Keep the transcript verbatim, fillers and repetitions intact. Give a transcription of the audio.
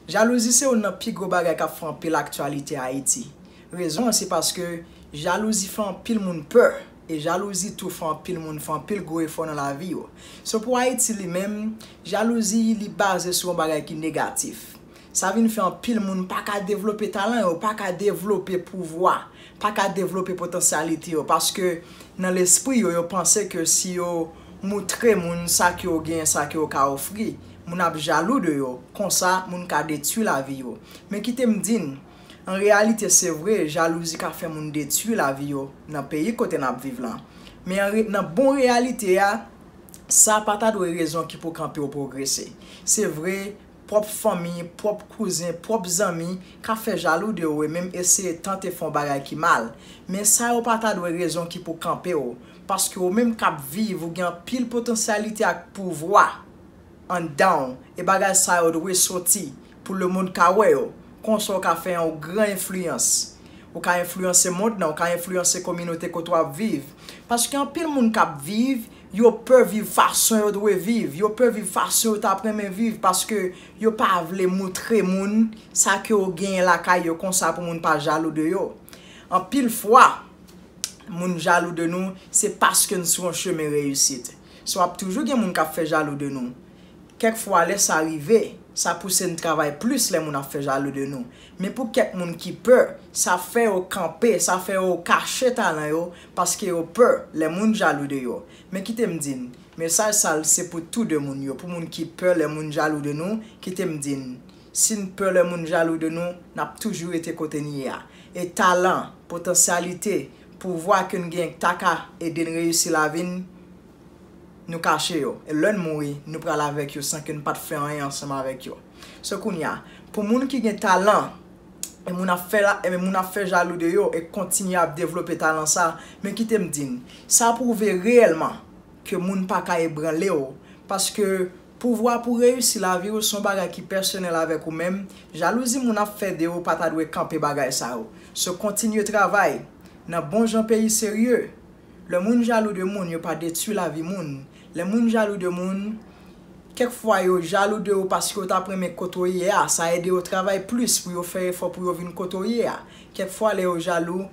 Jalouzi se youn nan pi gwo bagay k ap fè anpil aktyalite Ayiti. Rezon an se paske jalouzi fè anpil moun pè, e jalouzi tou fè anpil moun fè anpil gwo efò nan lavi yo. So pou Ayiti li menm, jalouzi li baze sou yon bagay ki negatif. Sa vin fè anpil moun pa ka devlope talan yo, pa ka devlope pouvwa, pa ka devlope potansyalite yo, paske nan lespri yo, yo panse ke si yo moutre moun sa ke yo genyen, sa ke yo ka ofri, moun ap jalou de yo, konsa moun ka detwi lavi yo. Men kite m di n, an reyalite se vre, jalouzi ka fè moun detwi lavi yo nan peyi kote n ap viv lan. Men an re- nan bon reyalite a, sa pa ta dwe rezon ki pou kanpe w pwogrese. Se vre, pwòp fanmi, pwòp kouzen, pwòp zanmi ka fè jalou de ou e menm eseye tante fè yon bagay ki mal. Men sa yo pa ta dwe rezon ki pou kanpe w, paske ou menm k ap viv, ou gen anpil potansyalite ak pouvwa anndan w, e bagay sa yo dwe soti pou lemonn ka wè yo. Konsa w ka fè yon gran enfliyans. Ou ka enfliyanse mond nan, ou ka enfliyanse kominote kote w ap viv. Paske anpil moun k ap viv, yo pè viv fason yo dwe viv, yo pè viv fason yo t ap renmen viv, paske yo pa vle moutre moun sa ke yo genyen lakay yo konsa pou moun pa jalou de yo. Anpil fwa, moun jalou de nou, se paske n sou yon chemen reyisit. So ap toujou gen moun k ap fè jalou de nou. Kèk fwa lè sa rive, sa pouse n travay plis lè moun ap fè jalou de nou. Men pou kèk moun ki pè, sa fè yo kanpe, sa fè yo kache talan yo, paske yo pè lè moun jalou de yo. Men kite m di n, mesaj sa l se pou tou de moun yo. Pou moun ki pè lè moun jalou de nou, kite m di n, si n pè lè moun jalou de nou, n ap toujou rete kote n ye a. E talan, potansyalite, pouvwa ke n gen k ta ka ede n reyisi lavi n, nou kache yo. E lè n mouri, nou pral avèk yo san ke n pa t fè anyen ansanm avèk yo. So kounye a, pou moun ki gen talan, e moun ap fè la, e moun ap fè jalou de yo e kontinye ap devlope talan sa, men kite m di n, sa pwouve reyèlman ke moun pa ka ebranle w, paske pouvwa pou reyisi lavi w se yon bagay ki pèsonèl avèk ou menm. Jalouzi moun ap fè de ou pa ta dwe kanpe bagay sa yo. So kontinye travay nan bon jan peyi serye. Lè moun jalou de moun, yo pa detwi lavi moun. Lè moun jalou de moun, kèk fwa yo jalou de ou paske yo t ap renmen kote w ye a, sa ede yo travay plis pou yo fè efò pou yo vin kote w ye a. Kèk fwa lè yo jalou,